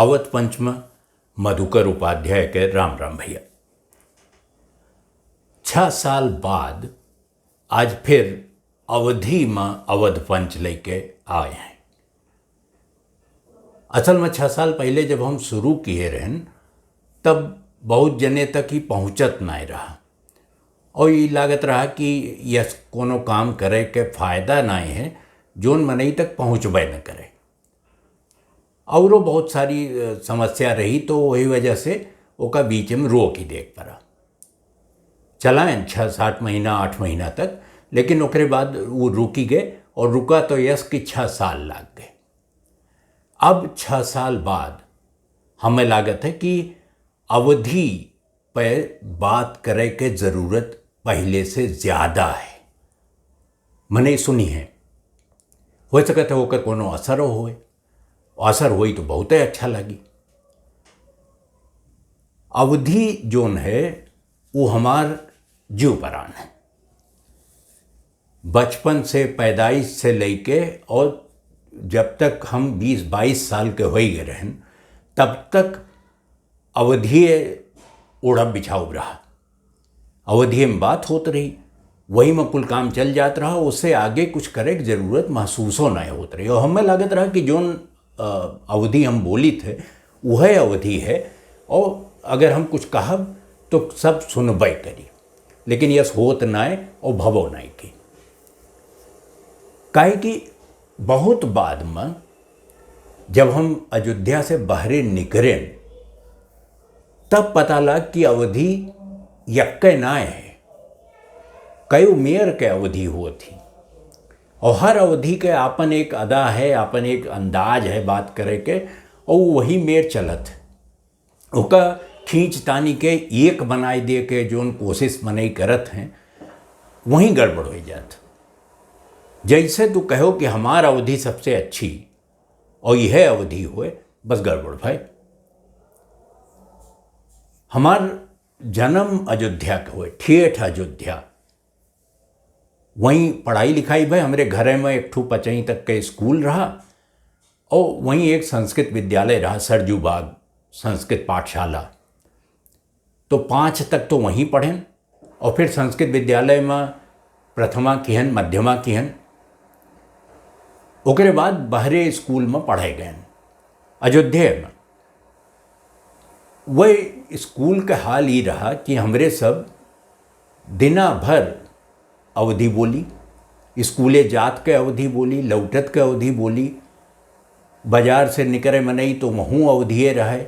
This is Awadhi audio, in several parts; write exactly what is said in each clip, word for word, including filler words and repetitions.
अवध पंच में मधुकर उपाध्याय के राम राम भैया। छह साल बाद आज फिर अवधी में अवध पंच लेके आए हैं। असल में छह साल पहले जब हम शुरू किए रहन, तब बहुत जने तक ही पहुँचत नाय रहा, और ई लागत रहा कि यस कोनो काम करे के फायदा नाय है, जोन मनई तक पहुँचबे न करे। औरो बहुत सारी, अ, समस्या रही, तो वही वजह से ओका बीच में रोक ही देख पड़ा। चलाएन छः सात महीना, आठ महीना तक, लेकिन ओकरे बाद वो रुकी गए, और रुका तो यस कि छः साल लाग गए। अब छः साल बाद हमें लागत है कि अवधी पे बात करे के जरूरत पहले से ज्यादा है। मने सुनी है, हो सकत है ओकर कोनो असर होए, असर होई तो बहुते अच्छा लगी। अवधी जोन है, वो हमार जीव परान है। बचपन से, पैदाइश से लेके और जब तक हम बीस बाईस साल के होई गए रहन, तब तक अवधिये ओढ़ब बिछाउब रहा। अवधिये में बात होत रही, वही में कुल काम चल जात रहा, उससे आगे कुछ करे के जरूरत महसूसो नहीं होत रही। और हमें लागत रहा कि जोन, अ, अवधी हम बोली थे, वह अवधी है, और अगर हम कुछ कहब तो सब सुनबे करी, लेकिन यस होत नाय और भवो नाय की। काहे कि बहुत बाद में जब हम अयोध्या से बाहरे निकरेन, तब पता लग कि अवधी यक्के नाय है, कई मेर के अवधी हुआ थी, और हर अवधी के आपन एक अदा है, आपन एक अंदाज है बात करे के, और वही मेर चलत है। ओका खींच तानी के एक बनाए दे के जोन कोशिश मनई करत हैं, वहीं गड़बड़ हो जात। जैसे तू कहो कि हमार अवधी सबसे अच्छी और यह अवधी होए, बस गड़बड़ भाई। हमार जन्म अयोध्या के होए, ठेठ अयोध्या। वहीं पढ़ाई लिखाई भई, हमरे घरे में एक ठो पचई तक के स्कूल रहा और वहीं एक संस्कृत विद्यालय रहा, सरजू बाग संस्कृत पाठशाला। तो पाँच तक तो वहीं पढ़ेन और फिर संस्कृत विद्यालय में प्रथमा किहन, मध्यमा किहन, ओकरे बाद बहरे स्कूल में पढ़े गए अयोध्या में। वह स्कूल का हाल ई रहा कि हमरे सब दिना भर अवधी बोली, स्कूले जात के अवधी बोली, लौटत के अवधी बोली, बाजार से निकरे मनई तो वहूँ अवधिये रहे।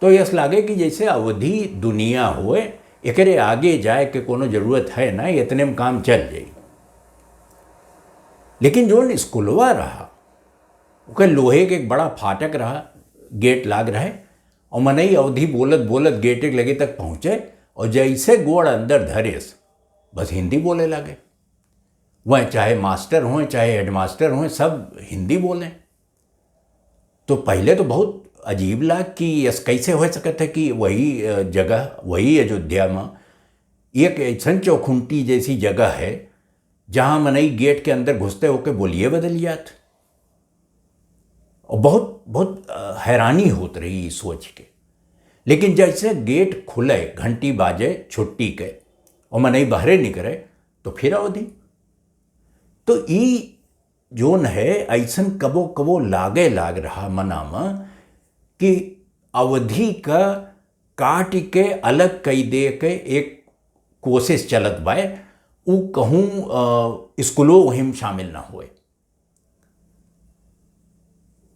तो यस लागे कि जैसे अवधी दुनिया होए, एकरे आगे जाए के कोनो जरूरत है ना, इतने में काम चल जाई। लेकिन जोन स्कूलवा रहा, ओकर लोहे के एक बड़ा फाटक रहा, गेट लाग रहे, और मनई अवधी बोलत बोलत गेट के लगे तक पहुँचे, और जैसे गोड़ अंदर धरेस, बस हिंदी बोले लागे। वह चाहे मास्टर हों, चाहे हेडमास्टर हों, सब हिंदी बोलें। तो पहले तो बहुत अजीब लाग कि यस कैसे हो सकत है कि वही, अ, जगह, वही अयोध्या में एक ऐसन चौखुंटी जैसी जगह है, जहाँ मनई गेट के अंदर घुसते होके बोलिए बदल जात। और बहुत, बहुत, अ, हैरानी होत रही ई सोच के। लेकिन जैसे गेट खुले, घंटी बाजे छुट्टी के, और मनई बहरे निकरे, तो फिर अवधी। तो ई जोन है, ऐसन कबो कबो लागे लाग रहा मना में कि अवधी का काट के अलग कई दे के एक कोशिश चलत बाय, उ कहूँ, अ, स्कूलो वहीं में शामिल ना होए।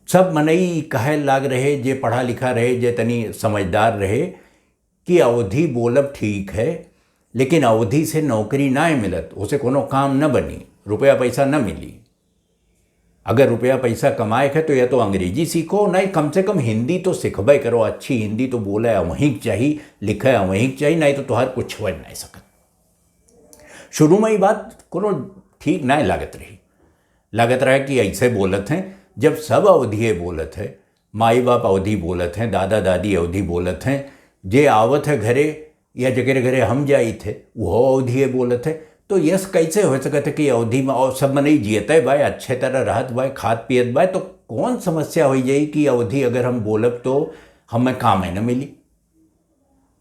सब मनई कहे लाग रहे, जे पढ़ा लिखा रहे, जे तनी समझदार रहे, कि अवधी बोलब ठीक है, लेकिन अवधी से नौकरी ना मिलत, उसे कोनो काम न बनी, रुपया पैसा न मिली। अगर रुपया पैसा कमाए के है तो या तो अंग्रेजी सीखो, नहीं कम से कम हिंदी तो सिखबे करो, अच्छी हिंदी तो बोले वहीं के चाही, लिखे वहीं के चाही, नहीं तो तोहार कुछ हो नहीं सकत। शुरू में ई बात कोनो ठीक नहीं लागत रही, लागत रहा कि ऐसे बोलत हैं, जब सब अवधिये बोलत है, माई बाप अवधी बोलत हैं, दादा दादी अवधी बोलत हैं, जे आवत है घरे या जकरे घरे हम जाइत है, वो अवधिये बोलत है, तो यस कैसे होइ सकत है कि अवधी में और सब मनई जियते बाय, अच्छे तरह रहत बाय, खात पियत बाय, तो कौन समस्या होइ जाई कि अवधी अगर हम बोलब तो हमें काम है न मिली?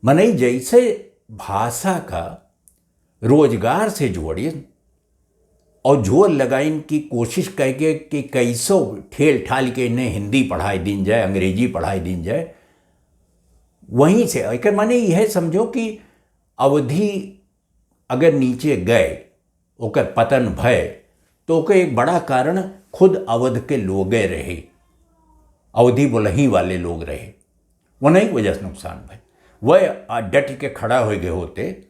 मनई जैसे भाषा का रोजगार से जोड़िन और जोर लगाइन की कोशिश कइके कि कैसो ठेल ठाल के इन्हें हिंदी पढ़ाई दीन जाए, अंग्रेजी पढ़ाई दीन जाए। वहीं से एकर माने यह समझो कि अवधी अगर नीचे गए, ओकर पतन भय, तो ओकर एक बड़ा कारण खुद अवध के लोगे रहे, अवधी बोलही वाले लोग रहे, वनही वजह से नुकसान भय। वह आ डट के खड़ा होइ गए होते,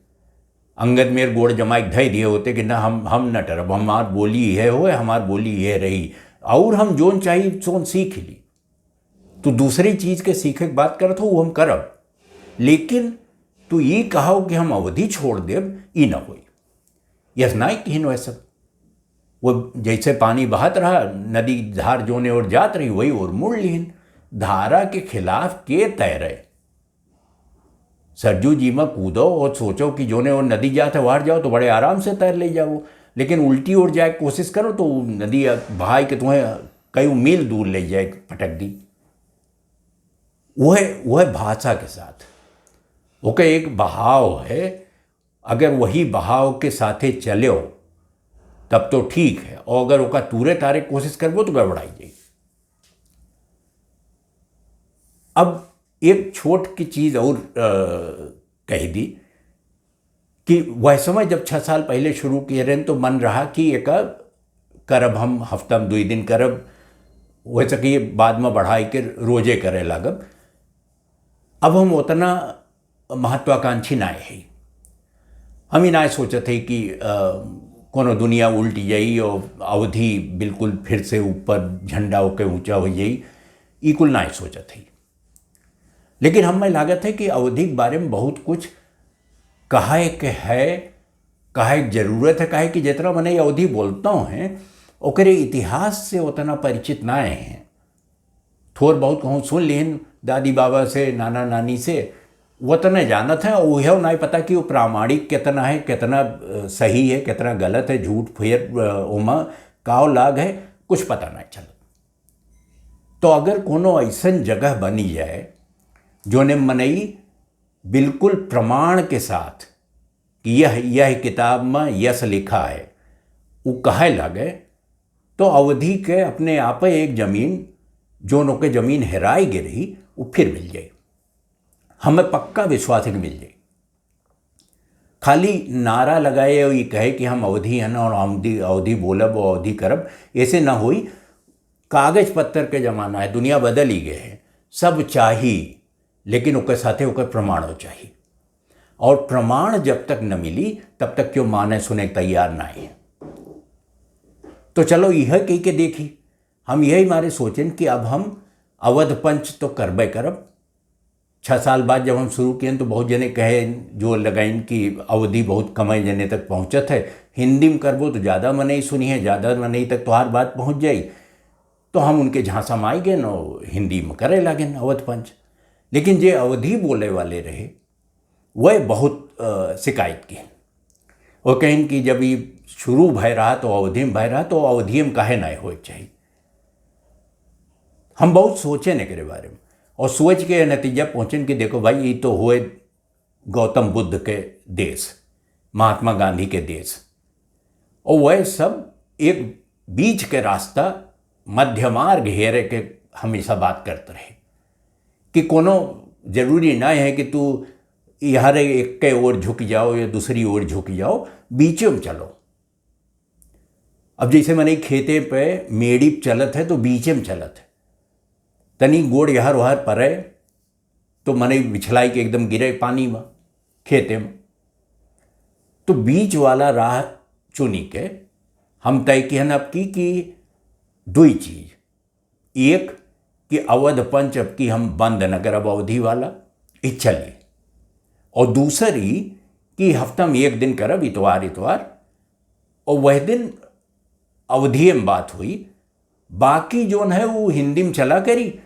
अंगद मेर गोड़ जमाइ के धइ दिए होते कि ना, हम हम न टरब, हमार बोली यह होए, हमार बोली यह रही, और हम जोन चाही सोन सीख ली। तू दूसरी चीज के सीखे के बात करत हो, वो हम करब, लेकिन तू ई कहो कि हम अवधी छोड़ देब, ई न होई। यस नाय किहिन वैसे। वो जैसे पानी बहत रहा, नदी धार जोने ओर जात रही, वही ओर मुड़ लिहिन। धारा के खिलाफ के तैरे? सरजू जी में कूदो और सोचो कि जोने ओर नदी जात है, वहार जाओ तो बड़े आराम से तैर ले जाओ, लेकिन उल्टी ओर जाए के कोशिश करो तो नदी बहाई के तुम्हें कई मील दूर ले जाए, पटक दी। वह, वह भाषा के साथ ओके एक बहाव है, अगर वही बहाव के साथे चलो तब तो ठीक है, और अगर ओका तूरे तारे कोशिश करबो तो गड़बड़ाई जाई। अब एक छोट की चीज और, अ, कह दी कि वह समय जब छह साल पहले शुरू किए रहे तो मन रहा कि एक करब, हम हफ्ता में दुई दिन करब, वैसे कि बाद में बढ़ाई के रोजे करे लागब। अब हम उतना महत्वाकांक्षी नाय है। हम ही नाय सोचत है कि, अ, कोनो दुनिया उल्ट जाई और अवधी बिल्कुल फिर से ऊपर झंडा होके ऊंचा हो जाई, ई कुल नाय सोचत है। लेकिन हमें लागत है कि अवधी के बारे में बहुत कुछ कहे के है, कहे के जरूरत है, काहे कि जितना मनई अवधी बोलता है, ओकरे इतिहास से उतना परिचित ना है। थोर बहुत कहूँ सुन लिहिन दादी बाबा से, नाना नानी से, वतने जानत है, और उहे नाय पता कि वो प्रामाणिक कितना है, कितना, अ, सही है, कितना गलत है, झूठ फेर, अ, ओमा काव लाग है, कुछ पता नाय चलत। तो अगर कोनो ऐसन जगह बनी जाए, जोने मनई बिल्कुल प्रमाण के साथ कि यह, यह किताब में यस लिखा है, उ कहे लागे, तो अवधी के अपने आप एक जमीन, जोन ओके जमीन हेराई गे रही, उ फिर मिल जाई। हमें पक्का विश्वास है कि मिल जाई। खाली नारा लगाए और ये कहे कि हम अवधी हन और अवधी, अवधी बोलब और अवधी करब, ऐसे ना होई। कागज पत्तर के जमाना है, दुनिया बदल ही गए है। सब चाही, लेकिन ओकर साथे ओकर प्रमाणो चाही। और प्रमाण जब तक न मिली, तब तक क्यों माने सुने तैयार ना है। तो चलो, यह कह के देखी, हम यही मारे सोचेन कि अब हम अवध पंच तो करबे करब। छह साल बाद जब हम शुरू किए तो बहुत जने कहे, जोर लगाइन कि अवधी बहुत कमे जने तक पहुँचत है, हिंदी में करबो तो ज़्यादा मनई सुनी है, ज़्यादा मनई तक तोहार बात पहुँच जाई। तो हम उनके झांसा में आई गए न, हिंदी में करे लागेन अवध पंच। लेकिन जे अवधी बोले वाले रहे, वह बहुत, अ, शिकायत की। वो कहेन कि जब ये शुरू भय रहा तो अवधी में भय रहा, तो अवधी में काहे ना होए के चाहिए। हम बहुत सोचेन एकरे बारे में और सोच के नतीजा पहुँचेन कि देखो भाई, ये तो हुए गौतम बुद्ध के देश, महात्मा गांधी के देश, और वह सब एक बीच के रास्ता, मध्य मार्ग हेरे के हमेशा बात करते रहे कि कोनो जरूरी ना है कि तू यहाँ रे एक के ओर झुक जाओ या दूसरी ओर झुक जाओ, बीचे में चलो। अब जैसे मनई खेते पे मेड़ी पे चलत है तो बीचे में चलत है, तनी गोड़ यहर वहर परे तो मनई बिछलाई के एकदम गिरे पानी में, खेते में। तो बीच वाला राह चुनी के हम तय किहन अब की कि दुई चीज, एक कि अवध पंच अब की हम बंद न करब, अवधी वाला ई चली, और दूसरी कि हफ्ता में एक दिन करब, इतवार, इतवार, और वह दिन अवधिये में बात हुई। बाकी जोन है वो हिंदी में चला करी।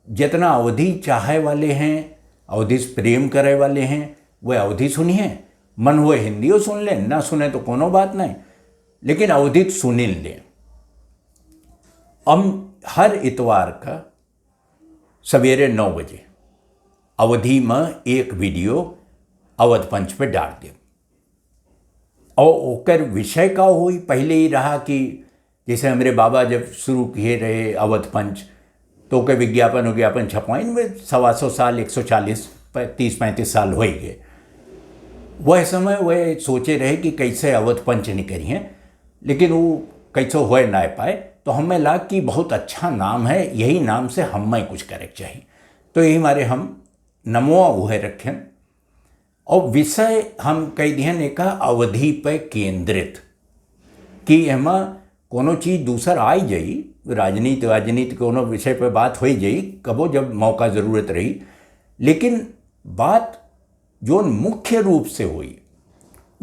जितना अवधी चाहे वाले हैं, अवधी से प्रेम करे वाले हैं, वह अवधी सुनिए, मन हुए हिंदियो सुन लें, ना सुने तो कोनो बात नहीं, लेकिन अवधी तो सुनिन लें। हम हर इतवार का सवेरे नौ बजे अवधी में एक video अवध पंच पे डाल देब। और ओकर विषय का होई, पहले ही रहा कि जैसे हमरे बाबा जब शुरू किए रहे अवध पंच, तो ओकर विज्ञापन उज्ञापन छपवाइन में सवा सौ साल, एक सौ चालीस, पै-, तीस पैंतीस साल होइ गए। वह समय वह सोचे रहे कि कैसे अवध पंच निकरी हैं, लेकिन वो कैसे होए ना पाए। तो हमें लाग कि बहुत अच्छा नाम है, यही नाम से हमें कुछ करे के चाहिए। तो यही मारे हम नमवा उहे रखें। और विषय हम कह दिहन एका अवधी पे केंद्रित, कि एमा कोनो चीज दूसर आई जाई, राजनीति वाजनीति कोनो विषय पे बात होई जाई, कबो जब मौका जरूरत रही, लेकिन बात जोन मुख्य रूप से होई,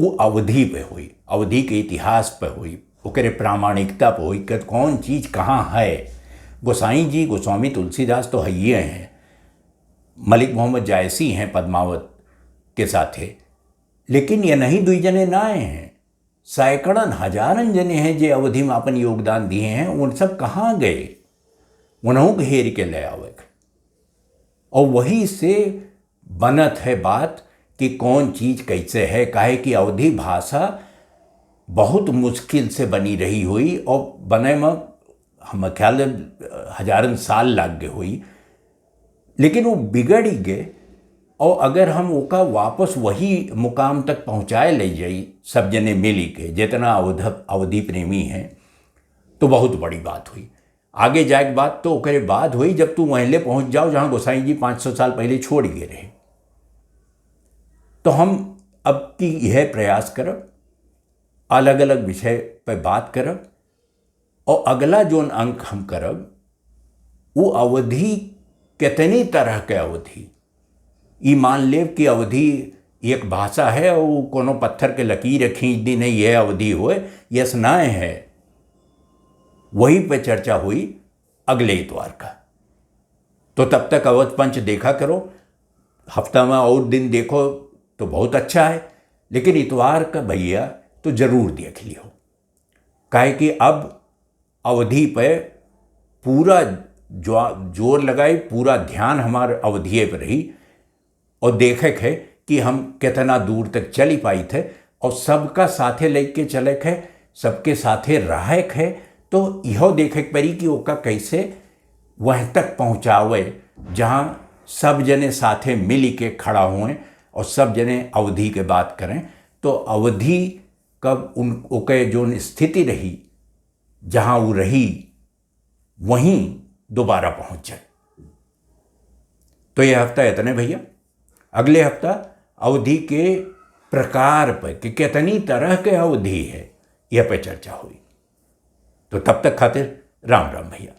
वो अवधी पे होई, अवधी के इतिहास पे होई, ओकरे प्रामाणिकता पे होई कि कौन चीज कहाँ है। गोसाई जी, गोस्वामी तुलसीदास तो हइये हैं, मलिक मोहम्मद जायसी हैं पद्मावत के साथे, लेकिन ये नहीं दुई जने ना आए हैं, सैकड़न हजारन जने हैं जे अवधी में अपन योगदान दिए हैं। उन सब कहाँ गए? उन्हों के हेर के ले आवे के। और वही से बनत है बात कि कौन चीज कैसे है, काहे कि अवधी भाषा बहुत मुश्किल से बनी रही हुई और बने में हम ख्याल है हजारन साल लाग गए हुई, लेकिन वो बिगड़ ही गए। और अगर हम ओका वापस वही मुकाम तक पहुँचाए ले जाई, सब जने मिली के, जितना अवध-, अवधी प्रेमी हैं, तो बहुत बड़ी बात हुई। आगे जाए के बात तो ओकरे बाद हुई, जब तू वहीं ले पहुँच जाओ, जहाँ गोसाई जी पाँच सौ साल पहले छोड़ गए रहे। तो हम अब की यह प्रयास करब, अलग-अलग विषय पे बात करब, और अगला जोन अंक हम करब, वो अवधी कितनी तरह के अवधी। ई मान लेब कि अवधी एक भाषा है और कोनो पत्थर के लकीर खींच दी, नहीं, यह अवधी होए, यस नाय है, वही पे चर्चा हुई अगले इतवार का। तो तब तक अवध पंच देखा करो, हफ्ता में और दिन देखो तो बहुत अच्छा है, लेकिन इतवार का भैया तो जरूर देख लियो, काहे कि अब अवधी पे पूरा ज्वा-, जोर लगाई, पूरा ध्यान हमार अवधिये पे रही और देखे के है कि हम कितना दूर तक चली पाई थे और सबका साथे लेके चले के है, सबके साथे रहे के है। तो इहो देखे के पड़ी कि ओका कैसे वह तक पहुँचावे, जहाँ सब जने साथे मिली के खड़ा हुए और सब जने अवधी के बात करें। तो अवधी कब उन, ओके जोन स्थिति रही, जहाँ वो रही, वहीं दोबारा पहुँच जाए। तो ये हफ्ता इतने भैया, अगले हफ्ता अवधी के प्रकार पर कि कितनी तरह के अवधी है, यह पे चर्चा हुई। तो तब तक खातिर राम राम भैया।